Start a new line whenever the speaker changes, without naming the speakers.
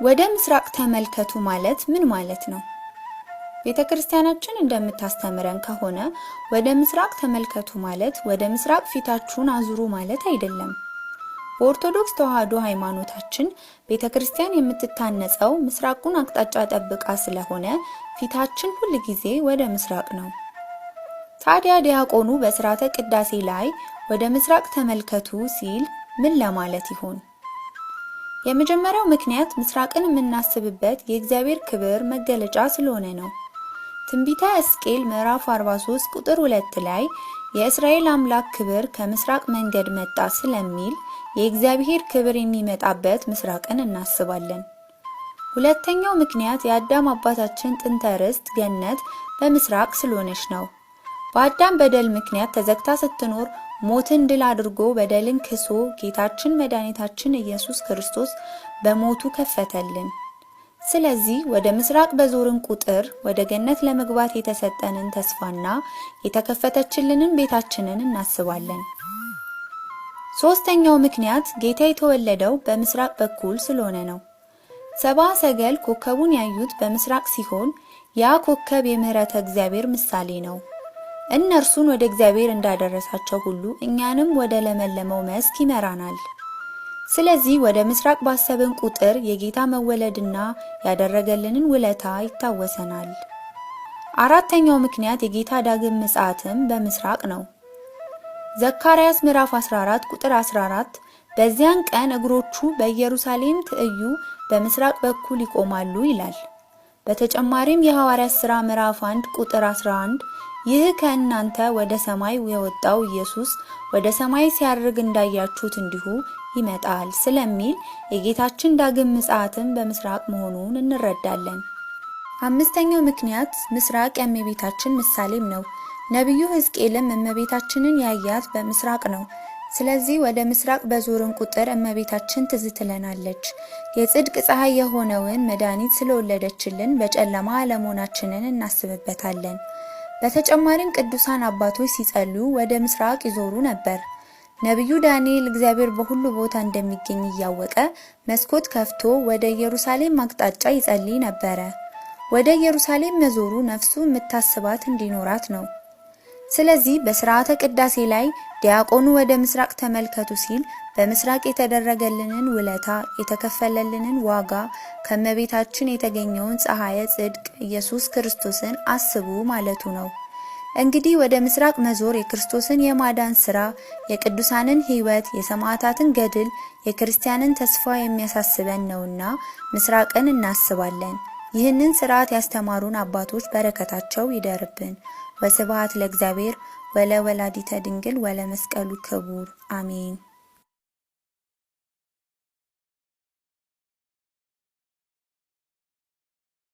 ወደ ምስራቅ ተመልከቱ ማለት ምን ማለት ነው? ቤተ ክርስቲያናችን እንደምታስተምረን ከሆነ ወደ ምስራቅ ተመልከቱ ማለት ወደ ምስራቅ ፊታችሁን አዙሩ ማለት አይደለም። በኦርቶዶክስ ተዋሕዶ ሃይማኖታችን ቤተ ክርስቲያን የምትታነጸው ምስራቁን አቅጣጫ ጠብቃ ስለሆነ ፊታችን ሁል ጊዜ ወደ ምስራቅ ነው። ታዲያ ዲያቆኑ በሥርዓተ ቅዳሴ ላይ ወደ ምስራቅ ተመልከቱ ሲል ምን ለማለት ይሆን? የመጀመሪያው ምክንያት ምስራቅን የምናስብበት የእግዚአብሔር ክብር መገለጫ ስለሆነ ነው። ትንቢተ ሕዝቅኤል ምዕራፍ 43 ቁጥር 2 ላይ የእስራኤል አምላክ ክብር ከምስራቅ መንገድ መጣ ስለሚል የእግዚአብሔር ክብር የሚመጣበት ምስራቅን እናስባለን። ሁለተኛው ምክንያት የአዳም አባታችን ጥንተ ርስት ገነት በምስራቅ ስለሆነች ነው። በአዳም በደል ምክንያት ተዘግታ ስትኖር ሞትን ድል አድርጎ በደልን ክሶ ጌታችን መድኃኒታችን ኢየሱስ ክርስቶስ በሞቱ ከፈተልን። ስለዚህ ወደ ምስራቅ በዞርን ቁጥር ወደ ገነት ለመግባት የተሰጠንን ተስፋና የተከፈተችልንን ቤታችንን እናስባለን። ሶስተኛው ምክንያት ጌታ የተወለደው በምስራቅ በኩል ስለሆነ ነው። ሰብአ ሰገል ኮከቡን ያዩት በምስራቅ ሲሆን ያ ኮከብ የምሕረተ እግዚአብሔር ምሳሌ ነው። እነርሱን ወደ እግዚአብሔር እንዳደረሳቸው ሁሉ እኛንም ወደ ለመለመው መስክ ይመራናል። ስለዚህ ወደ ምስራቅ ባሰብን ቁጥር የጌታ መወለድና ያደረገልንን ውለታ ይታወሰናል። አራተኛው ምክንያት የጌታ ዳግም ምጽአትም በምስራቅ ነው። ዘካርያስ ምዕራፍ 14 ቁጥር 14 በዚያን ቀን እግሮቹ በኢየሩሳሌም ትዕዩ በምስራቅ በኩል ይቆማሉ ይላል። በተጨማሪም የሐዋርያት ሥራ ምዕራፍ 1 ቁጥር 11 ይህ ከእናንተ ወደ ሰማይ የወጣው ኢየሱስ ወደ ሰማይ ሲያርግ እንዳያችሁት እንዲሁ ይመጣል ስለሚል የጌታችን ዳግም ምጽአትም በምስራቅ መሆኑን እንረዳለን። አምስተኛው ምክንያት ምስራቅ የእመቤታችን ምሳሌም ነው። ነቢዩ ሕዝቅኤልም እመቤታችንን ያያት በምስራቅ ነው። ስለዚህ ወደ ምስራቅ በዞርን ቁጥር እመቤታችን ትዝ ትለናለች። የጽድቅ ፀሐይ የሆነውን መድኃኒት ስለወለደችልን በጨለማ አለመሆናችንን እናስብበታለን። በተጨማሪም ቅዱሳን አባቶች ሲጸልዩ ወደ ምስራቅ ይዞሩ ነበር። ነቢዩ ዳንኤል እግዚአብሔር በሁሉ ቦታ እንደሚገኝ እያወቀ መስኮት ከፍቶ ወደ ኢየሩሳሌም አቅጣጫ ይጸልይ ነበረ። ወደ ኢየሩሳሌም መዞሩ ነፍሱ የምታስባት እንዲኖራት ነው። ስለዚህ በሥርዓተ ቅዳሴ ላይ ዲያቆኑ ወደ ምስራቅ ተመልከቱ ሲል በምስራቅ የተደረገልንን ውለታ፣ የተከፈለልንን ዋጋ፣ ከእመቤታችን የተገኘውን ፀሐየ ጽድቅ ኢየሱስ ክርስቶስን አስቡ ማለቱ ነው። እንግዲህ ወደ ምስራቅ መዞር የክርስቶስን የማዳን ሥራ፣ የቅዱሳንን ሕይወት፣ የሰማዕታትን ገድል፣ የክርስቲያንን ተስፋ የሚያሳስበን ነውና ምስራቅን እናስባለን። ይህንን ሥርዓት ያስተማሩን አባቶች በረከታቸው ይደርብን። ወስብሐት ለእግዚአብሔር ወለወላዲተ ድንግል ወለመስቀሉ ክቡር አሜን።